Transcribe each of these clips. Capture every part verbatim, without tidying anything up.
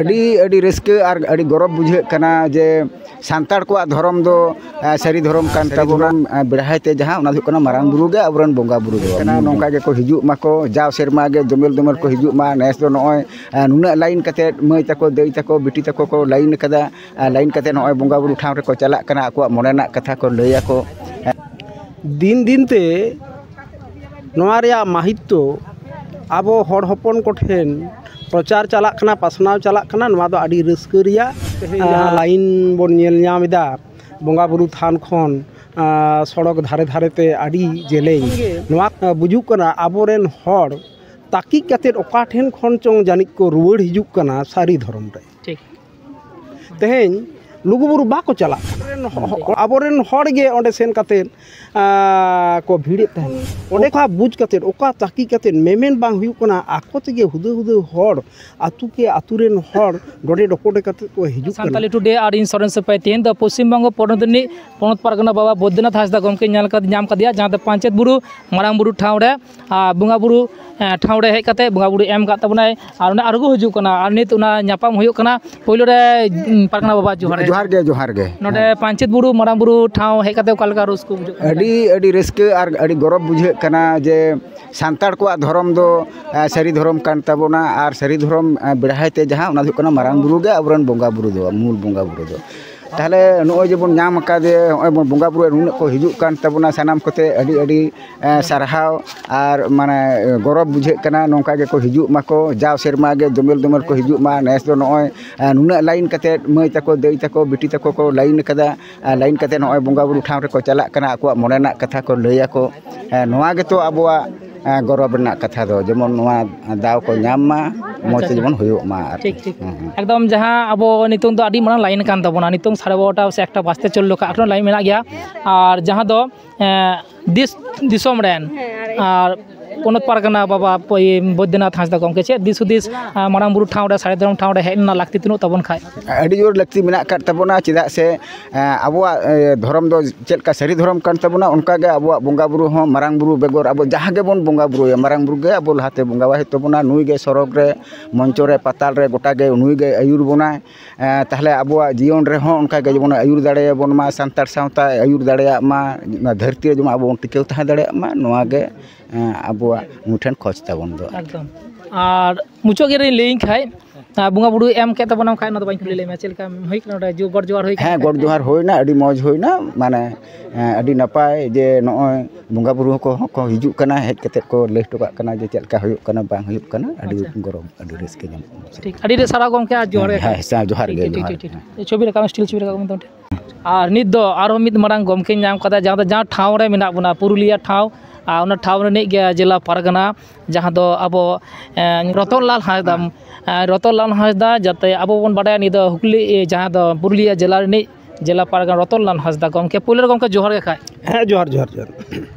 ᱟᱹᱰᱤ ᱟᱹᱰᱤ ᱨᱟᱹᱥᱠᱟᱹ ᱟᱨ ᱟᱹᱰᱤ ᱜᱚᱨᱚᱵᱽ ᱵᱩᱡᱷᱟᱹᱜ ᱠᱟᱱᱟ ᱡᱮ ᱥᱟᱱᱛᱟᱲ ᱠᱚᱣᱟᱜ ᱫᱷᱚᱨᱚᱢ ᱫᱚ ᱥᱟᱹᱨᱤ ᱫᱷᱚᱨᱚᱢ ᱠᱟᱱ ᱛᱟᱵᱚᱱᱟ᱾ ᱵᱮᱲᱦᱟᱭ ᱛᱮ ᱡᱟᱦᱟᱸ, ᱚᱱᱟ ᱫᱚ ᱦᱩᱭᱩᱜ ᱠᱟᱱᱟ ᱢᱟᱨᱟᱝ ᱵᱩᱨᱩ ᱜᱮ ᱟᱵᱚᱨᱮᱱ ᱵᱚᱸᱜᱟ ᱵᱩᱨᱩ ᱫᱚ᱾ ᱱᱚᱝᱠᱟ ᱜᱮᱠᱚ ᱦᱤᱡᱩᱜ ᱢᱟᱠᱚ, ᱡᱟᱣ ᱥᱮᱨᱢᱟ ᱜᱮ ᱫᱚᱢᱮᱞ ᱫᱚᱢᱮᱞ ᱠᱚ ᱦᱤᱡᱩᱜ ᱢᱟ᱾ ᱱᱮᱥ ᱫᱚ ᱱᱚᱜᱼᱚᱭ ᱱᱩᱱᱟᱹᱜ ᱞᱟᱭᱤᱱ ᱠᱟᱛᱮᱫ ᱢᱟᱹᱭ ᱛᱟᱠᱚ, ᱫᱟᱹᱭ ᱛᱟᱠᱚ, ᱵᱤᱴᱤ ᱛᱟᱠᱚ ᱠᱚ ᱞᱟᱭᱤᱱ ᱠᱟᱫᱟ᱾ ᱞᱟᱭᱤᱱ ᱠᱟᱛᱮᱫ ᱱᱚᱜᱼᱚᱭ ᱵᱚᱸᱜᱟ ᱵᱩᱨᱩ ᱴᱷᱟᱶ ᱨᱮᱠᱚ ᱪᱟᱞᱟᱜ ᱠᱟᱱᱟ, ᱟᱠᱚᱣᱟᱜ ᱢᱚᱱᱮ ᱨᱮᱱᱟᱜ ᱠᱟᱛᱷᱟ ᱠᱚ ᱞᱟᱹᱭ ᱟᱠᱚ᱾ ᱫᱤᱱ ᱫᱤᱱ ᱛᱮ ᱱᱚᱣᱟ ᱨᱮᱭᱟᱜ ᱢᱟᱦᱟᱛᱛᱚ ᱟᱵᱚ ᱦᱚᱲ ᱦᱚᱯᱚᱱ ᱠᱚᱴᱷᱮᱱ ᱯᱨᱚᱪᱟᱨ ᱪᱟᱞᱟᱜ ᱠᱟᱱᱟ, ᱯᱟᱥᱱᱟᱣ ᱪᱟᱞᱟᱜ ᱠᱟᱱᱟ᱾ ᱱᱚᱣᱟ ᱫᱚ ᱟᱹᱰᱤ ᱨᱟᱹᱥᱠᱟᱹ ᱨᱮᱭᱟᱜ, ᱛᱮᱦᱮᱧ ᱡᱟᱦᱟᱸ ᱟᱸ, ᱞᱟᱭᱤᱱ ᱵᱚᱱ ᱧᱮᱞ ᱧᱟᱢ ᱮᱫᱟ ᱵᱚᱸᱜᱟ ᱵᱩᱨᱩ ᱛᱷᱟᱱ ᱠᱷᱚᱱ, ᱟᱸ, ᱥᱚᱲᱚᱠ ᱫᱷᱟᱨᱮ ᱫᱷᱟᱨᱮ ᱛᱮ ᱟᱹᱰᱤ ᱡᱮᱞᱮᱧ, ᱱᱚᱣᱟ, ᱟᱸ, ᱵᱩᱡᱩᱜ ᱠᱟᱱᱟ ᱟᱵᱚᱨᱮᱱ ᱦᱚᱲ ᱛᱟᱹᱠᱤᱡ ᱠᱟᱛᱮᱫ ᱚᱠᱟ ᱴᱷᱮᱱ ᱠᱷᱚᱱ ᱪᱚᱝ ᱡᱟᱹᱱᱤᱡ ᱠᱚ ᱨᱩᱣᱟᱹᱲ ᱦᱤᱡᱩᱜ ᱠᱟᱱᱟ ᱥᱟᱹᱨᱤ ᱫᱷᱚᱨᱚᱢ ᱨᱮ᱾ ᱴᱷᱤᱠ᱾ ᱛᱮᱦᱮᱧ ᱞᱩᱜᱩᱵᱩᱨᱩ ᱵᱟᱠᱚ ᱪᱟᱞᱟᱜ ᱠᱟᱱᱟ᱾ ᱟᱵᱚᱨᱮᱱ ᱦᱚ-, ᱟᱵᱚᱨᱮᱱ ᱦᱚᱲ ᱜᱮ ᱚᱸᱰᱮ ᱥᱮᱱ ᱠᱟᱛᱮᱫ, ᱟᱸ, ᱠᱚ ᱵᱷᱤᱲᱮᱫ ᱛᱟᱦᱮᱱ᱾ ᱚᱸᱰᱮ ᱠᱷᱚᱱ ᱵᱩᱡᱽ ᱠᱟᱛᱮᱫ, ᱚᱠᱟ ᱛᱟᱹᱠᱤᱡ ᱠᱟᱛᱮᱫ ᱢᱮᱢᱮᱱ ᱵᱟᱝ ᱦᱩᱭᱩᱜ ᱠᱟᱱᱟ, ᱟᱠᱚ ᱛᱮᱜᱮ ᱦᱩᱫᱟᱹ ᱦᱩᱫᱟᱹ ᱦᱚᱲ, ᱟᱹᱛᱩ ᱠᱮ ᱟᱹᱛᱩ ᱨᱮᱱ ᱦᱚᱲ ᱰᱚᱰᱮ ᱰᱚᱯᱚᱰᱮ ᱠᱟᱛᱮᱫ ᱠᱚ ᱦᱤᱡᱩᱜ ᱠᱟᱱᱟ᱾ ᱥᱟᱱᱛᱟᱞᱤ ᱴᱩᱰᱮ ᱟᱨ ᱤᱧ ᱥᱚᱨᱮᱱ ᱥᱤᱯᱟᱹᱭ, ᱛᱮᱦᱮᱧ ᱫᱚ ᱯᱚᱥᱪᱤᱢ ᱵᱚᱝᱜᱚ ᱯᱚᱱᱚᱛ ᱨᱤᱱᱤᱡ ᱯᱚᱱᱚᱛ ᱯᱟᱨᱜᱟᱱᱟ ᱵᱟᱵᱟ ᱵᱳᱭᱫᱚᱱᱟᱛᱷ ᱦᱟᱸᱥᱫᱟ ᱜᱚᱢᱠᱮᱧ ᱧᱮᱞ ᱠᱟᱫ-, ᱧᱟᱢ ᱠᱟᱫᱮᱭᱟ, ᱡᱟᱦᱟᱸ ᱫᱚ ᱯᱟᱧᱪᱮᱛ ᱵᱩᱨᱩ ᱢᱟᱨᱟᱝ ᱵᱩᱨᱩ ᱴᱷᱟᱶ ᱨᱮ, ᱟᱨ ᱵᱚᱸᱜᱟ ᱵᱩᱨᱩ, ᱮᱸ, ᱴᱷᱟᱶ ᱨᱮ ᱦᱮᱡ ᱠᱟᱛᱮ ᱵᱚᱸᱜᱟ ᱵᱩᱨᱩ ᱮᱢ ᱠᱟᱫ ᱛᱟᱵᱚᱱᱟᱭ᱾ ᱟᱨ ᱚᱸᱰᱮ ᱟᱬᱜᱚ ᱦᱤᱡᱩᱜ ᱠᱟᱱᱟ, ᱟᱨ ᱱᱤᱛ ᱚᱱᱟ ᱧᱟᱯᱟᱢ ᱦᱩᱭᱩᱜ ᱠᱟᱱᱟ᱾ ᱯᱳᱭᱞᱳ ᱨᱮ, ᱩᱸ, ᱯᱟᱨᱜᱟᱱᱟ ᱵᱟᱵᱟ, ᱡᱚᱦᱟᱨ᱾ ᱡᱚᱦᱟᱨ ᱜᱮ, ᱡᱚᱦᱟᱨ ᱜᱮ᱾ ᱱᱚᱰᱮ ᱦᱮᱸ᱾ ᱯᱟᱧᱪᱮᱛ ᱵᱩᱨᱩ ᱢᱟᱨᱟᱝ ᱵᱩᱨᱩ ᱴᱷᱟᱶ ᱦᱮᱡ ᱠᱟᱛᱮ ᱚᱠᱟ ᱞᱮᱠᱟ ᱨᱟᱹᱥᱠᱟᱹ ᱵᱩᱡᱷᱟᱹᱜ ᱠᱟᱱᱟ? ᱟᱹᱰᱤ, ᱟᱹᱰᱤ ᱨᱟᱹᱥᱠᱟᱹ ᱟᱨ ᱟᱹᱰᱤ ᱜᱚᱨᱚᱵᱽ ᱵᱩᱡᱷᱟᱹᱜ ᱠᱟᱱᱟ ᱡᱮ ᱥᱟᱱᱛᱟᱲ ᱠᱚᱣᱟᱜ ᱫᱷᱚᱨᱚᱢ ᱫᱚ, ᱮᱸ, ᱥᱟᱹᱨᱤ ᱫᱷᱚᱨᱚᱢ ᱠᱟᱱ ᱛᱟᱵᱚᱱᱟ, ᱟᱨ ᱥᱟᱹᱨᱤ ᱫᱷᱚᱨᱚᱢ, ᱮᱸ, ᱵᱮᱲᱦᱟᱭ ᱛᱮ ᱡᱟᱦᱟᱸ, ᱚᱱᱟ ᱫᱚ ᱦᱩᱭᱩᱜ ᱠᱟᱱᱟ ᱢᱟᱨᱟᱝ ᱵᱩᱨᱩ ᱜᱮ ᱟᱵᱚᱨᱮᱱ ᱵᱚᱸᱜᱟ ᱵᱩᱨᱩ ᱫᱚ, ᱢᱩᱞ ᱵᱚᱸᱜᱟ ᱵᱩᱨᱩ ᱫᱚ᱾ ᱛᱟᱦᱚᱞᱮ ᱱᱚᱜᱼᱚᱭ ᱡᱮᱵᱚᱱ ᱧᱟᱢ ᱟᱠᱟᱫᱮ, ᱱᱚᱜᱼᱚᱭ ᱵᱚᱱ ᱵᱚᱸᱜᱟ ᱵᱩᱨᱩ ᱱᱩᱱᱟᱹᱜ ᱠᱚ ᱦᱤᱡᱩᱜ ᱠᱟᱱ ᱛᱟᱵᱚᱱᱟ, ᱥᱟᱱᱟᱢ ᱠᱚᱛᱮ ᱟᱹᱰᱤ ᱟᱹᱰᱤ, ᱮᱸ, ᱥᱟᱨᱦᱟᱣ᱾ ᱟᱨ ᱢᱟᱱᱮ ᱜᱚᱨᱚᱵᱽ ᱵᱩᱡᱷᱟᱹᱜ ᱠᱟᱱᱟ, ᱱᱚᱝᱠᱟ ᱜᱮᱠᱚ ᱦᱤᱡᱩᱜ ᱢᱟᱠᱚ, ᱡᱟᱣ ᱥᱮᱨᱢᱟ ᱜᱮ ᱫᱚᱢᱮᱞ ᱫᱚᱢᱮᱞ ᱠᱚ ᱦᱤᱡᱩᱜ ᱢᱟ᱾ ᱱᱮᱥ ᱫᱚ ᱱᱚᱜᱼᱚᱭ, ᱮᱸ, ᱱᱩᱱᱟᱹᱜ ᱞᱟᱭᱤᱱ ᱠᱟᱛᱮᱫ ᱢᱟᱹᱭ ᱛᱟᱠᱚ, ᱫᱟᱹᱭ ᱛᱟᱠᱚ, ᱵᱤᱴᱤ ᱛᱟᱠᱚ ᱠᱚ ᱞᱟᱭᱤᱱ ᱟᱠᱟᱫᱟ᱾ ᱮᱸ, ᱞᱟᱭᱤᱱ ᱠᱟᱛᱮᱫ ᱱᱚᱜᱼᱚᱭ ᱵᱚᱸᱜᱟ ᱵᱩᱨᱩ ᱴᱷᱟᱶ ᱨᱮᱠᱚ ᱪᱟᱞᱟᱜ ᱠᱟᱱᱟ, ᱟᱠᱚᱣᱟᱜ ᱢᱚᱱᱮ ᱨᱮᱱᱟᱜ ᱠᱟᱛᱷᱟ ᱠᱚ ᱞᱟᱹᱭ ᱟᱠᱚ᱾ ᱮᱸ, ᱱᱚᱣᱟ ᱜᱮᱛᱚ ᱟᱵᱚᱣᱟᱜ, ᱮᱸ, ᱜᱚᱨᱚᱵᱽ ᱨᱮᱱᱟᱜ ᱠᱟᱛᱷᱟ ᱫᱚ, ᱡᱮᱢᱚᱱ ᱱᱚᱣᱟ ᱫᱟᱣ ᱠᱚ ᱧᱟᱢ ᱢᱟ, ᱢᱚᱡᱽ ᱛᱮ ᱟᱪᱪᱷᱟ᱾ ᱡᱮᱢᱚᱱ ᱦᱩᱭᱩᱜ ᱢᱟ ᱟᱨᱠᱤ᱾ ᱴᱷᱤᱠ, ᱴᱷᱤᱠ᱾ ᱦᱮᱸ, ᱦᱮᱸ᱾ ᱮᱠᱫᱚᱢ ᱡᱟᱦᱟᱸ ᱟᱵᱚ ᱱᱤᱛᱚᱝ ᱫᱚ ᱟᱹᱰᱤ ᱢᱟᱨᱟᱝ ᱞᱟᱭᱤᱱ ᱠᱟᱱ ᱛᱟᱵᱚᱱᱟ, ᱱᱤᱛᱚᱝ ᱥᱟᱲᱮ ᱵᱟᱨᱚᱴᱟ ᱥᱮ ᱮᱠᱴᱟ ᱵᱟᱡᱛᱮ ᱪᱚᱞᱞᱚ ᱠᱟᱜ, ᱮᱠᱷᱚᱱᱳ ᱞᱟᱭᱤᱱ ᱢᱮᱱᱟᱜ ᱜᱮᱭᱟ᱾ ᱟᱨ ᱡᱟᱦᱟᱸ ᱫᱚ, ᱮᱸ, ᱫᱤᱥ ᱫᱤᱥᱚᱢ ᱨᱮᱱ, ᱦᱮᱸ, ᱟᱨ ᱟᱨ ᱯᱚᱱᱚᱛ ᱯᱟᱨᱜᱟᱱᱟ ᱵᱟᱵᱟ ᱯᱚ-, ᱤᱭᱟᱹ, ᱵᱳᱭᱫᱚᱱᱟᱛᱷ ᱦᱟᱸᱥᱫᱟ ᱜᱚᱢᱠᱮ, ᱪᱮᱫ ᱫᱤᱥ ᱦᱩᱫᱤᱥ, ᱟ, ᱢᱟᱨᱟᱝ ᱵᱩᱨᱩ ᱴᱷᱟᱶ ᱨᱮ, ᱥᱟᱹᱨᱤ ᱫᱷᱚᱨᱚᱢ ᱴᱷᱟᱶ ᱨᱮ ᱦᱮᱡ ᱨᱮᱱᱟᱜ ᱞᱟᱹᱠᱛᱤ ᱛᱤᱱᱟᱹᱜ ᱛᱟᱵᱚᱱ ᱠᱷᱟᱡ? ᱟᱹᱰᱤ ᱡᱳᱨ ᱞᱟᱹᱠᱛᱤ ᱢᱮᱱᱟᱜ ᱟᱠᱟᱫ ᱛᱟᱵᱚᱱᱟ, ᱪᱮᱫᱟᱜ ᱥᱮ, ᱮᱸ, ᱟᱵᱚᱣᱟᱜ, ᱮᱸ, ᱫᱷᱚᱨᱚᱢ ᱫᱚ ᱪᱮᱫ ᱞᱮᱠᱟ ᱥᱟᱹᱨᱤ ᱫᱷᱚᱨᱚᱢ ᱠᱟᱱ ᱛᱟᱵᱚᱱᱟ, ᱚᱱᱠᱟ ᱜᱮ ᱟᱵᱚᱣᱟᱜ ᱵᱚᱸᱜᱟ ᱵᱩᱨᱩ ᱦᱚᱸ, ᱢᱟᱨᱟᱝ ᱵᱩᱨᱩ ᱵᱮᱜᱚᱨ ᱟᱵᱚ ᱡᱟᱦᱟᱸ ᱜᱮᱵᱚᱱ ᱵᱚᱸᱜᱟ ᱵᱩᱨᱩᱭᱟ, ᱢᱟᱨᱟᱝ ᱵᱩᱨᱩ ᱜᱮ ᱟᱵᱚ ᱞᱟᱦᱟᱛᱮ ᱵᱚᱸᱜᱟᱣᱟᱭ ᱦᱩᱭᱩᱜ ᱛᱟᱵᱚᱱᱟ᱾ ᱱᱩᱭ ᱜᱮ ᱥᱚᱨᱚᱜᱽ ᱨᱮ, ᱢᱚᱧᱪᱚ ᱨᱮ, ᱯᱟᱛᱟᱞ ᱨᱮ, ᱜᱚᱴᱟ ᱜᱮ ᱱᱩᱭ ᱜᱮ ᱟᱹᱭᱩᱨ ᱵᱚᱱᱟᱭ᱾ ᱮᱸ, ᱛᱟᱦᱚᱞᱮ ᱟᱵᱚᱣᱟᱜ ᱡᱤᱭᱚᱱ ᱨᱮᱦᱚᱸ ᱚᱱᱠᱟ ᱜᱮ ᱡᱮᱢᱚᱱ ᱟᱹᱭᱩᱨ ᱫᱟᱲᱮᱭᱟᱵᱚᱱ ᱢᱟ, ᱥᱟᱱᱛᱟᱲ ᱥᱟᱶᱛᱟ ᱟᱹᱭᱩᱨ ᱫᱟᱲᱮᱭᱟᱜ ᱢᱟ, ᱱᱚᱣᱟ ᱫᱷᱟᱹᱨᱛᱤ ᱨᱮ ᱡᱮᱢᱚᱱ ᱟᱵᱚ ᱵᱚᱱ ᱴᱤᱠᱟᱹᱣ ᱛᱟᱦᱮᱸ ᱫᱟᱲᱮᱭᱟᱜ ᱢᱟ, ᱱᱚᱣᱟ ᱜᱮ, ᱮᱸ, ᱟᱵᱚᱣᱟᱜ ᱱᱩᱭ ᱴᱷᱮᱱ ᱠᱷᱚᱡᱽ ᱛᱟᱵᱚᱱ ᱫᱚ᱾ ᱮᱠᱫᱚᱢ᱾ ᱟᱨ ᱢᱩᱪᱟᱹᱫ ᱜᱮ ᱞᱤᱧ ᱞᱟᱹᱭᱟᱹᱧ ᱠᱷᱟᱡ, ᱟᱨ ᱵᱚᱸᱜᱟ ᱵᱩᱨᱩ ᱮᱢ ᱠᱮᱫ ᱛᱟᱵᱚᱱᱟᱢ ᱠᱷᱟᱡ, ᱚᱱᱟ ᱫᱚ ᱵᱟᱹᱧ ᱠᱩᱞᱤ ᱞᱮᱫ ᱢᱮᱭᱟ, ᱪᱮᱫ ᱞᱮᱠᱟ ᱦᱩᱭ ᱠᱟᱱᱟ ᱚᱸᱰᱮ? ᱡᱚ-, ᱜᱚᱰ ᱡᱚᱦᱟᱨ ᱦᱩᱭ ᱠᱟᱱᱟ? ᱦᱮᱸ, ᱜᱚᱰ ᱡᱚᱦᱟᱨ ᱦᱩᱭᱱᱟ, ᱟᱹᱰᱤ ᱢᱚᱡᱽ ᱦᱩᱭᱱᱟ, ᱢᱟᱱᱮ, ᱮᱸ, ᱟᱹᱰᱤ ᱱᱟᱯᱟᱭ ᱡᱮ ᱱᱚᱜᱼᱚᱭ ᱵᱚᱸᱜᱟ ᱵᱩᱨᱩ ᱠᱚᱦᱚᱸ ᱠᱚ ᱦᱤᱡᱩᱜ ᱠᱟᱱᱟ, ᱦᱮᱡ ᱠᱟᱛᱮᱫ ᱠᱚ ᱞᱟᱹᱭ ᱦᱚᱴᱚ ᱠᱟᱜ ᱠᱟᱱᱟ ᱡᱮ ᱪᱮᱫ ᱞᱮᱠᱟ ᱦᱩᱭᱩᱜ ᱠᱟᱱᱟ, ᱵᱟᱝ ᱦᱩᱭᱩᱜ ᱠᱟᱱᱟ, ᱟᱹᱰᱤ ᱟᱪᱪᱷᱟ᱾ ᱜᱚᱨᱚᱵᱽ, ᱟᱹᱰᱤ ᱨᱟᱹᱥᱠᱟᱹ ᱧᱟᱢᱚᱜ ᱠᱟᱱᱟ᱾ ᱴᱷᱤᱠ, ᱟᱹᱰᱤ ᱟᱹᱰᱤ ᱥᱟᱨᱦᱟᱣ ᱜᱚᱢᱠᱮ, ᱟᱨ ᱡᱚᱦᱟᱨ ᱜᱮ᱾ ᱦᱮᱸ, ᱦᱮᱸ, ᱡᱚᱦᱟᱨ ᱜᱮ, ᱴᱷᱤᱠ, ᱴᱷᱤᱠ, ᱡᱚᱦᱟᱨ ᱴᱷᱤᱠ, ᱜᱮ᱾ ᱴᱷᱤᱠ᱾ ᱪᱷᱚᱵᱤ ᱨᱟᱠᱟᱵ ᱢᱮ, still ᱪᱷᱚᱵᱤ ᱨᱟᱠᱟᱵ ᱢᱮ ᱢᱤᱫᱴᱟᱝ᱾ ᱟᱨ ᱱᱤᱛ ᱫᱚ ᱟᱨᱦᱚᱸ ᱢᱤᱫ ᱢᱟᱨᱟᱝ ᱜᱚᱢᱠᱮᱧ ᱧᱟᱢ ᱠᱟᱫᱟ, ᱡᱟᱦᱟᱸ ᱫᱚ, ᱡᱟᱦᱟᱸ ᱴᱷᱟᱶ ᱨᱮ ᱢᱮᱱᱟᱜ ᱵᱚᱱᱟ, ᱯᱩᱨᱩᱞᱤᱭᱟᱹ ᱴᱷᱟᱶ, ᱟᱨ ᱚᱱᱟ ᱴᱷᱟᱶ ᱨᱤᱱᱤᱡ ᱜᱮ ᱡᱮᱞᱟ ᱯᱟᱨᱜᱟᱱᱟ, ᱡᱟᱦᱟᱸ ᱫᱚ ᱟᱵᱚ, ᱮᱸ, ᱨᱚᱛᱚᱱᱞᱟᱞ ᱦᱟᱸᱥᱫᱟ, ᱦᱮᱸ᱾ ᱮᱸ, ᱨᱚᱛᱚᱱᱞᱟᱞ ᱦᱟᱸᱥᱫᱟ, ᱡᱟᱛᱮ ᱟᱵᱚ ᱵᱚᱱ ᱵᱟᱰᱟᱭᱟ, ᱱᱤᱭᱟᱹ ᱫᱚ ᱦᱩᱜᱽᱞᱤ, ᱮ, ᱡᱟᱦᱟᱸ ᱫᱚ ᱯᱩᱨᱩᱞᱤᱭᱟᱹ ᱡᱮᱞᱟ ᱨᱤᱱᱤᱡ ᱡᱮᱞᱟ ᱯᱟᱨᱜᱟᱱᱟ ᱨᱚᱛᱚᱱᱞᱟᱞ ᱦᱟᱸᱥᱫᱟ ᱜᱚᱢᱠᱮ᱾ ᱯᱳᱭᱞᱳ ᱨᱮ ᱜᱚᱢᱠᱮ ᱡᱚᱦᱟᱨ ᱜᱮ ᱠᱷᱟᱡ᱾ ᱦᱮᱸ, ᱡᱚᱦᱟᱨ, ᱡᱚᱦᱟᱨ, ᱡᱚᱦᱟᱨ᱾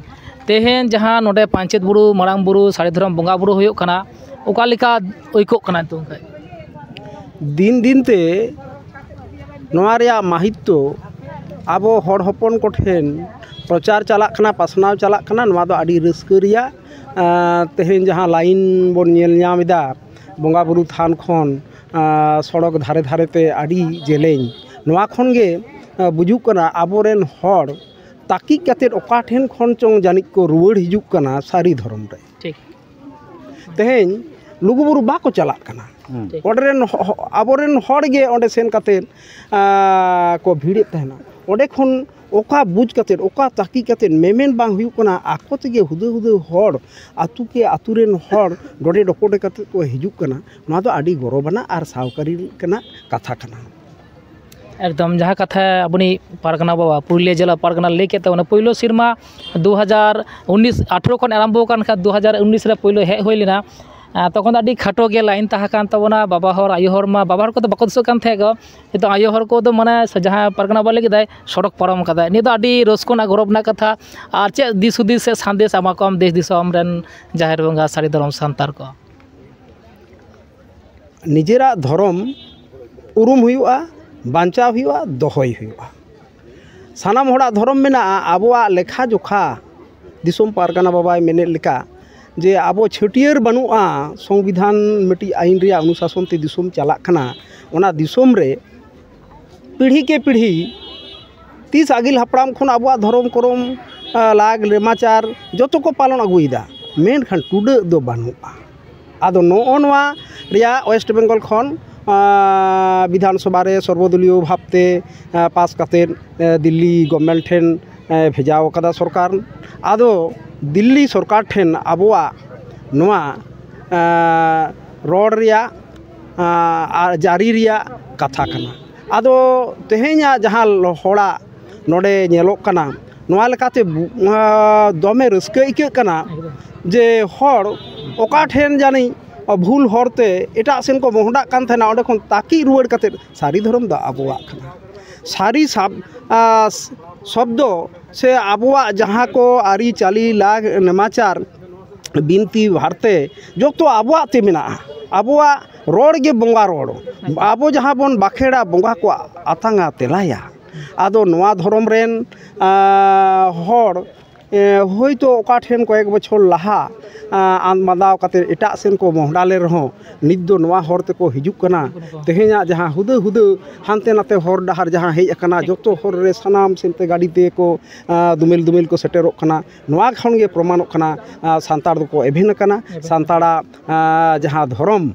ᱛᱮᱦᱮᱧ ᱡᱟᱦᱟᱸ ᱱᱚᱰᱮ ᱯᱟᱧᱪᱮᱛ ᱵᱩᱨᱩ ᱢᱟᱨᱟᱝ ᱵᱩᱨᱩ ᱥᱟᱹᱨᱤ ᱫᱷᱚᱨᱚᱢ ᱵᱚᱸᱜᱟ ᱵᱩᱨᱩ ᱦᱩᱭᱩᱜ ᱠᱟᱱᱟ, ᱚᱠᱟ ᱞᱮᱠᱟ ᱟᱹᱭᱠᱟᱹᱜ ᱠᱟᱱᱟ ᱱᱤᱛᱚᱝ ᱠᱷᱟᱡ? ᱫᱤᱱ ᱫᱤᱱ ᱛᱮ ᱱᱚᱣᱟ ᱨᱮᱭᱟᱜ ᱢᱟᱦᱟᱛᱛᱚ ᱟᱵᱚ ᱦᱚᱲ ᱦᱚᱯᱚᱱ ᱠᱚᱴᱷᱮᱱ ᱯᱨᱚᱪᱟᱨ ᱪᱟᱞᱟᱜ ᱠᱟᱱᱟ, ᱯᱟᱥᱱᱟᱣ ᱪᱟᱞᱟᱜ ᱠᱟᱱᱟ᱾ ᱱᱚᱣᱟ ᱫᱚ ᱟᱹᱰᱤ ᱨᱟᱹᱥᱠᱟᱹ ᱨᱮᱭᱟᱜ, ᱟᱸ, ᱛᱮᱦᱮᱧ ᱡᱟᱦᱟᱸ line ᱵᱚᱱ ᱧᱮᱞ ᱧᱟᱢ ᱮᱫᱟ, ᱵᱚᱸᱜᱟ ᱵᱩᱨᱩ ᱛᱷᱟᱱ ᱠᱷᱚᱱ, ᱟᱸ, ᱥᱚᱲᱚᱠ ᱫᱷᱟᱨᱮ ᱫᱷᱟᱨᱮ ᱛᱮ ᱟᱹᱰᱤ ᱡᱮᱞᱮᱧ, ᱱᱚᱣᱟ ᱠᱷᱚᱱ ᱜᱮ, ᱟᱸ, ᱵᱩᱡᱩᱜ ᱠᱟᱱᱟ ᱟᱵᱚᱨᱮᱱ ᱦᱚᱲ ᱛᱟᱹᱠᱤᱡ ᱠᱟᱛᱮᱫ ᱚᱠᱟ ᱴᱷᱮᱱ ᱠᱷᱚᱱ ᱪᱚᱝ ᱡᱟᱹᱱᱤᱡ ᱠᱚ ᱨᱩᱣᱟᱹᱲ ᱦᱤᱡᱩᱜ ᱠᱟᱱᱟ ᱥᱟᱹᱨᱤ ᱫᱷᱚᱨᱚᱢ ᱨᱮ᱾ ᱴᱷᱤᱠ᱾ ᱛᱮᱦᱮᱧ ᱞᱩᱜᱩᱵᱩᱨᱩ ᱵᱟᱠᱚ ᱪᱟᱞᱟᱜ ᱠᱟᱱᱟ᱾ ᱦᱩᱸ᱾ ᱴᱷᱤᱠ᱾ ᱚᱸᱰᱮ ᱨᱮᱱ ᱦᱚ-, ᱦᱚ-, ᱟᱵᱚᱨᱮᱱ ᱦᱚᱲ ᱜᱮ ᱚᱸᱰᱮ ᱥᱮᱱ ᱠᱟᱛᱮᱫ, ᱟᱸ, ᱠᱚ ᱵᱷᱤᱲᱮᱫ ᱛᱟᱦᱮᱱᱟ᱾ ᱚᱸᱰᱮ ᱠᱷᱚᱱ ᱚᱠᱟ ᱵᱩᱡᱽ ᱠᱟᱛᱮᱫ, ᱚᱠᱟ ᱛᱟᱹᱠᱤᱡ ᱠᱟᱛᱮᱫ ᱢᱮᱢᱮᱱ ᱵᱟᱝ ᱦᱩᱭᱩᱜ ᱠᱟᱱᱟ, ᱟᱠᱚ ᱛᱮᱜᱮ ᱦᱩᱫᱟᱹ ᱦᱩᱫᱟᱹ ᱦᱚᱲ, ᱟᱹᱛᱩ ᱠᱮ ᱟᱹᱛᱩ ᱨᱮᱱ ᱦᱚᱲ ᱰᱚᱰᱮ ᱰᱚᱯᱚᱰᱮ ᱠᱟᱛᱮᱫ ᱠᱚ ᱦᱤᱡᱩᱜ ᱠᱟᱱᱟ᱾ ᱱᱚᱣᱟ ᱫᱚ ᱟᱹᱰᱤ ᱜᱚᱨᱚᱵᱟᱱᱟᱜ ᱟᱨ ᱥᱟᱶᱠᱟᱨᱤ ᱞᱮᱠᱟᱱᱟᱜ ᱠᱟᱛᱷᱟ ᱠᱟᱱᱟ᱾ ᱮᱠᱫᱚᱢ, ᱡᱟᱦᱟᱸ ᱠᱟᱛᱷᱟ ᱟᱵᱚᱱᱤᱡ ᱯᱟᱨᱜᱟᱱᱟ ᱵᱟᱵᱟ, ᱯᱩᱨᱩᱞᱤᱭᱟᱹ ᱡᱮᱞᱟ ᱯᱟᱨᱜᱟᱱᱟ ᱞᱟᱹᱭ ᱠᱮᱫ ᱛᱟᱵᱚᱱᱟ, ᱯᱳᱭᱞᱳ ᱥᱮᱨᱢᱟ ᱫᱩ ᱦᱟᱡᱟᱨ ᱩᱱᱤᱥ, ᱟᱴᱷᱨᱚ ᱠᱷᱚᱱ ᱟᱨᱟᱢᱵᱷᱚ ᱟᱠᱟᱱ ᱠᱷᱟᱱ, ᱫᱩ ᱦᱟᱡᱟᱨ ᱩᱱᱤᱥ ᱨᱮ ᱯᱳᱭᱞᱳ ᱦᱮᱡ ᱦᱩᱭ ᱞᱮᱱᱟ᱾ ᱟᱨ ᱛᱚᱠᱷᱚᱱ ᱫᱚ ᱟᱹᱰᱤ ᱠᱷᱟᱴᱚ ᱜᱮ ᱞᱟᱭᱤᱱ ᱛᱟᱦᱮᱸ ᱠᱟᱱ ᱛᱟᱵᱚᱱᱟ᱾ ᱵᱟᱵᱟ ᱦᱚᱲ, ᱟᱭᱳ ᱦᱚᱲ ᱢᱟ, ᱵᱟᱵᱟ ᱦᱚᱲ ᱠᱚᱫᱚ ᱵᱟᱠᱚ ᱫᱤᱥᱟᱹᱜ ᱠᱟᱱ ᱛᱟᱦᱮᱸᱫ ᱜᱚ᱾ ᱱᱤᱛᱚᱜ ᱟᱭᱳ ᱦᱚᱲ ᱠᱚᱫᱚ ᱢᱟᱱᱮ ᱥᱮ ᱡᱟᱦᱟᱸ ᱯᱟᱨᱜᱟᱱᱟ ᱵᱟᱵᱟ ᱞᱟᱹᱭ ᱠᱮᱫᱟᱭ, ᱥᱚᱲᱚᱠ ᱯᱟᱨᱚᱢ ᱠᱟᱫᱟᱭ᱾ ᱱᱤᱭᱟᱹ ᱫᱚ ᱟᱹᱰᱤ ᱨᱟᱹᱥᱠᱟᱹ ᱨᱮᱱᱟᱜ, ᱜᱚᱨᱚᱵᱽ ᱨᱮᱱᱟᱜ ᱠᱟᱛᱷᱟ᱾ ᱟᱨ ᱪᱮᱫ ᱫᱤᱥ ᱦᱩᱫᱤᱥ ᱥᱮ ᱥᱟᱸᱫᱮᱥ ᱮᱢᱟ ᱠᱚᱣᱟᱢ ᱫᱮᱥ ᱫᱤᱥᱚᱢ ᱨᱮᱱ ᱡᱟᱦᱮᱨ ᱵᱚᱸᱜᱟ, ᱥᱟᱹᱨᱤ ᱫᱷᱚᱨᱚᱢ ᱥᱟᱱᱛᱟᱲ ᱠᱚ? ᱱᱤᱡᱮᱨᱟᱜ ᱫᱷᱚᱨᱚᱢ ᱩᱨᱩᱢ ᱦᱩᱭᱩᱜᱼᱟ, ᱵᱟᱧᱪᱟᱣ ᱦᱩᱭᱩᱜᱼᱟ, ᱫᱚᱦᱚᱭ ᱦᱩᱭᱩᱜᱼᱟ᱾ ᱥᱟᱱᱟᱢ ᱦᱚᱲᱟᱜ ᱫᱷᱚᱨᱚᱢ ᱢᱮᱱᱟᱜᱼᱟ᱾ ᱟᱵᱚᱣᱟᱜ ᱞᱮᱠᱷᱟ ᱡᱚᱠᱷᱟ, ᱫᱤᱥᱚᱢ ᱯᱟᱨᱜᱟᱱᱟ ᱵᱟᱵᱟᱭ ᱢᱮᱱᱮᱫ ᱞᱮᱠᱟ, ᱡᱮ ᱟᱵᱚ ᱪᱷᱟᱹᱴᱭᱟᱹᱨ ᱵᱟᱹᱱᱩᱜᱼᱟ, ᱥᱚᱝᱵᱤᱫᱷᱟᱱ ᱢᱤᱫᱴᱤᱡ ᱟᱹᱭᱤᱱ ᱨᱮᱭᱟᱜ ᱚᱱᱩᱥᱟᱥᱚᱱ ᱛᱮ ᱫᱤᱥᱚᱢ ᱪᱟᱞᱟᱜ ᱠᱟᱱᱟ᱾ ᱚᱱᱟ ᱫᱤᱥᱚᱢ ᱨᱮ ᱯᱤᱲᱦᱤ ᱠᱮ ᱯᱤᱲᱦᱤ ᱛᱤᱥ ᱟᱹᱜᱤᱞ ᱦᱟᱯᱲᱟᱢ ᱠᱷᱚᱱ ᱟᱵᱚᱣᱟᱜ ᱫᱷᱚᱨᱚᱢ ᱠᱚᱨᱚᱢ, ᱟ, ᱞᱟᱜᱽ ᱞᱮᱢᱟᱪᱟᱨ ᱡᱚᱛᱚ ᱠᱚ ᱯᱟᱞᱚᱱ ᱟᱹᱜᱩᱭᱮᱫᱟ, ᱢᱮᱱᱠᱷᱟᱱ ᱴᱩᱰᱟᱹᱜ ᱫᱚ ᱵᱟᱹᱱᱩᱜᱼᱟ᱾ ᱟᱫᱚ ᱱᱚᱜᱼᱚ ᱱᱚᱣᱟ ᱨᱮᱭᱟᱜ ᱳᱭᱮᱥᱴ ᱵᱮᱝᱜᱚᱞ ᱠᱷᱚᱱ, ᱟ, ᱵᱤᱫᱷᱟᱱ ᱥᱚᱵᱷᱟ ᱨᱮ ᱥᱚᱨᱵᱚᱫᱚᱞᱤᱭᱚ ᱵᱷᱟᱵᱽᱛᱮ, ᱟ, ᱯᱟᱥ ᱠᱟᱛᱮᱫ, ᱟ, ᱫᱤᱞᱞᱤ ᱜᱚᱵᱷᱢᱮᱱᱴ ᱴᱷᱮᱱ, ᱟ, ᱵᱷᱮᱡᱟᱣ ᱠᱟᱫᱟ ᱥᱚᱨᱠᱟᱨ᱾ ᱟᱫᱚ ᱫᱤᱞᱞᱤ ᱥᱚᱨᱠᱟᱨ ᱴᱷᱮᱱ ᱟᱵᱚᱣᱟᱜ ᱱᱚᱣᱟ, ᱟ, ᱨᱚᱲ ᱨᱮᱭᱟᱜ, ᱟ, ᱟᱨ ᱡᱟᱹᱨᱤ ᱨᱮᱭᱟᱜ ᱠᱟᱛᱷᱟ ᱠᱟᱱᱟ᱾ ᱟᱫᱚ ᱛᱮᱦᱮᱧᱟᱜ ᱡᱟᱦᱟᱸ ᱦᱚᱲᱟᱜ ᱱᱚᱰᱮ ᱧᱮᱞᱚᱜ ᱠᱟᱱᱟ, ᱱᱚᱣᱟ ᱞᱮᱠᱟᱛᱮ ᱵᱩ-, ᱟ, ᱫᱚᱢᱮ ᱨᱟᱹᱥᱠᱟᱹ ᱟᱹᱭᱠᱟᱹᱜ ᱠᱟᱱᱟ ᱡᱮ ᱦᱚᱲ ᱚᱠᱟ ᱴᱷᱮᱱ ᱡᱟᱹᱱᱤᱡ ᱵᱷᱩᱞ ᱦᱚᱨᱛᱮ ᱮᱴᱟᱜ ᱥᱮᱱ ᱠᱚ ᱢᱚᱦᱰᱟᱜ ᱠᱟᱱ ᱛᱟᱦᱮᱱᱟ, ᱚᱸᱰᱮ ᱠᱷᱚᱱ ᱛᱟᱹᱠᱤᱡ ᱨᱩᱣᱟᱹᱲ ᱠᱟᱛᱮᱫ ᱥᱟᱹᱨᱤ ᱫᱷᱚᱨᱚᱢ ᱫᱚ ᱟᱵᱚᱣᱟᱜ ᱠᱟᱱᱟ᱾ ᱥᱟᱹᱨᱤ ᱥᱟᱵ-, ᱟ, ᱥᱚᱵᱫᱚ ᱥᱮ ᱟᱵᱚᱣᱟᱜ ᱡᱟᱦᱟᱸ ᱠᱚ ᱟᱹᱨᱤᱪᱟᱹᱞᱤ, ᱞᱟᱜᱽ, ᱱᱮᱢᱟᱪᱟᱨ, ᱵᱤᱱᱛᱤ, ᱵᱷᱟᱨᱛᱮ ᱡᱚᱛᱚ ᱟᱵᱚᱣᱟᱜ ᱛᱮ ᱢᱮᱱᱟᱜᱼᱟ᱾ ᱟᱵᱚᱣᱟᱜ ᱨᱚᱲ ᱜᱮ ᱵᱚᱸᱜᱟ ᱨᱚᱲ᱾ ᱟᱵᱚ ᱡᱟᱦᱟᱸ ᱵᱚᱱ ᱵᱟᱠᱷᱮᱲᱟ, ᱵᱚᱸᱜᱟ ᱠᱚ ᱟᱛᱟᱝᱟ, ᱛᱮᱞᱟᱭᱟ᱾ ᱟᱫᱚ ᱱᱚᱣᱟ ᱫᱷᱚᱨᱚᱢ ᱨᱮᱱ, ᱟ, ᱦᱚᱲ, ᱮ, ᱦᱳᱭᱛᱳ ᱚᱠᱟ ᱴᱷᱮᱱ ᱠᱚᱭᱮᱠ ᱵᱚᱪᱷᱚᱨ ᱞᱟᱦᱟ, ᱟ, ᱟᱸᱫ ᱢᱟᱸᱫᱟᱣ ᱠᱟᱛᱮ ᱮᱴᱟᱜ ᱥᱮᱱ ᱠᱚ ᱢᱚᱦᱰᱟ ᱞᱮᱱ ᱨᱮᱦᱚᱸ, ᱱᱤᱛ ᱫᱚ ᱱᱚᱣᱟ ᱦᱚᱨ ᱛᱮᱠᱚ ᱦᱤᱡᱩᱜ ᱠᱟᱱᱟ᱾ ᱛᱮᱦᱮᱧᱟᱜ ᱡᱟᱦᱟᱸ ᱦᱩᱫᱟᱹ ᱦᱩᱫᱟᱹ ᱦᱟᱱᱛᱮ ᱱᱟᱛᱮ ᱦᱚᱨ ᱰᱟᱦᱟᱨ ᱡᱟᱦᱟᱸ ᱦᱮᱡ ᱟᱠᱟᱱᱟ, ᱡᱚᱛᱚ ᱦᱚᱨ ᱨᱮ ᱥᱟᱱᱟᱢ ᱥᱮᱱᱛᱮ ᱜᱟᱹᱰᱤ ᱛᱮ ᱠᱚ, ᱟ, ᱫᱩᱢᱮᱞ ᱫᱩᱢᱮᱞ ᱠᱚ ᱥᱮᱴᱮᱨᱚᱜ ᱠᱟᱱᱟ᱾ ᱱᱚᱣᱟ ᱠᱷᱚᱱ ᱜᱮ ᱯᱨᱚᱢᱟᱱᱚᱜ ᱠᱟᱱᱟ, ᱟ, ᱥᱟᱱᱛᱟᱲ ᱫᱚᱠᱚ ᱮᱵᱷᱮᱱ ᱟᱠᱟᱱᱟ᱾ ᱥᱟᱱᱛᱟᱲᱟᱜ, ᱟ, ᱡᱟᱦᱟᱸ ᱫᱷᱚᱨᱚᱢ,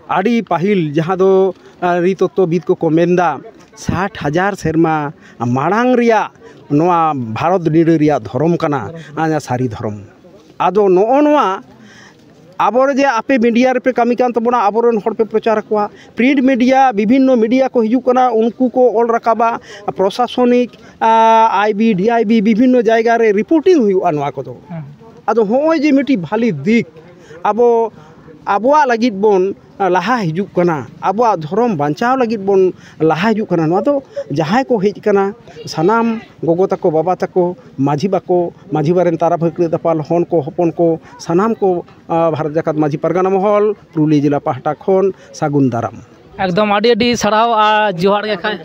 ᱟᱹᱰᱤ ᱯᱟᱹᱦᱤᱞ ᱡᱟᱦᱟᱸ ᱫᱚ, ᱟ, ᱨᱤ ᱛᱚᱛᱛᱚᱵᱤᱫ ᱠᱚᱠᱚ ᱢᱮᱱᱫᱟ, ᱥᱟᱴ ᱦᱟᱡᱟᱨ ᱥᱮᱨᱢᱟ ᱢᱟᱲᱟᱝ ᱨᱮᱭᱟᱜ ᱱᱚᱣᱟ ᱵᱷᱟᱨᱚᱛ ᱱᱤᱲᱟᱹ ᱨᱮᱭᱟᱜ ᱫᱷᱚᱨᱚᱢ ᱠᱟᱱᱟ, ᱟ, ᱥᱟᱹᱨᱤ ᱫᱷᱚᱨᱚᱢ᱾ ᱟᱫᱚ ᱱᱚᱜᱼᱚ ᱱᱚᱣᱟ ᱟᱵᱚᱨᱮ ᱡᱮ ᱟᱯᱮ ᱢᱤᱰᱤᱭᱟ ᱨᱮᱯᱮ ᱠᱟᱹᱢᱤ ᱠᱟᱱ ᱛᱟᱵᱚᱱᱟ, ᱟᱵᱚᱨᱮᱱ ᱦᱚᱲ ᱯᱮ ᱯᱨᱚᱪᱟᱨ ᱟᱠᱚᱣᱟ, ᱯᱨᱤᱱᱴ ᱢᱤᱰᱤᱭᱟ, ᱵᱤᱵᱷᱤᱱᱱᱚ ᱢᱤᱰᱤᱭᱟ ᱠᱚ ᱦᱤᱡᱩᱜ ᱠᱟᱱᱟ, ᱩᱱᱠᱩ ᱠᱚ ᱚᱞ ᱨᱟᱠᱟᱵᱟ, ᱯᱨᱚᱥᱟᱥᱚᱱᱤᱠ, ᱟ, I B, D I B, ᱵᱤᱵᱷᱤᱱᱱᱚ ᱡᱟᱭᱜᱟ ᱨᱮ ᱨᱤᱯᱳᱨᱴᱤᱝ ᱦᱩᱭᱩᱜᱼᱟ ᱱᱚᱣᱟ ᱠᱚᱫᱚ᱾ ᱦᱮᱸ᱾ ᱟᱫᱚ ᱦᱚᱸᱜᱼᱚᱭ ᱡᱮ ᱢᱤᱫᱴᱤᱡ ᱵᱷᱟᱞᱤ ᱫᱤᱠ, ᱟᱵᱚ ᱟᱵᱚᱣᱟᱜ ᱞᱟᱹᱜᱤᱫ ᱵᱚᱱ ᱞᱟᱦᱟ ᱦᱤᱡᱩᱜ ᱠᱟᱱᱟ, ᱟᱵᱚᱣᱟᱜ ᱫᱷᱚᱨᱚᱢ ᱵᱟᱧᱪᱟᱣ ᱞᱟᱹᱜᱤᱫ ᱵᱚᱱ ᱞᱟᱦᱟ ᱦᱤᱡᱩᱜ ᱠᱟᱱᱟ, ᱱᱚᱣᱟ ᱫᱚ ᱡᱟᱦᱟᱸᱭ ᱠᱚ ᱦᱮᱡ ᱠᱟᱱᱟ, ᱥᱟᱱᱟᱢ ᱜᱚᱜᱚ ᱛᱟᱠᱚ, ᱵᱟᱵᱟ ᱛᱟᱠᱚ, ᱢᱟᱹᱡᱷᱤ ᱵᱟᱠᱚ, ᱢᱟᱹᱡᱷᱤ ᱵᱟᱨᱮᱱ ᱛᱟᱨᱟ ᱯᱷᱟᱹᱠᱲᱟᱹ ᱫᱟᱯᱟᱞ ᱦᱚᱱ ᱠᱚ, ᱦᱚᱯᱚᱱ ᱠᱚ, ᱥᱟᱱᱟᱢ ᱠᱚ, ᱟᱸ, ᱵᱷᱟᱨᱚᱛ ᱡᱟᱠᱟᱛ ᱢᱟᱹᱡᱷᱤ ᱯᱟᱨᱜᱟᱱᱟ ᱢᱚᱦᱚᱞ, ᱯᱩᱨᱩᱞᱤᱭᱟᱹ ᱡᱮᱞᱟ ᱯᱟᱦᱴᱟ ᱠᱷᱚᱱ ᱥᱟᱹᱜᱩᱱ ᱫᱟᱨᱟᱢ᱾ ᱮᱠᱫᱚᱢ ᱟᱹᱰᱤ ᱟᱹᱰᱤ ᱥᱟᱨᱦᱟᱣ ᱟᱨ ᱡᱚᱦᱟᱨ ᱜᱮ ᱠᱷᱟᱡ᱾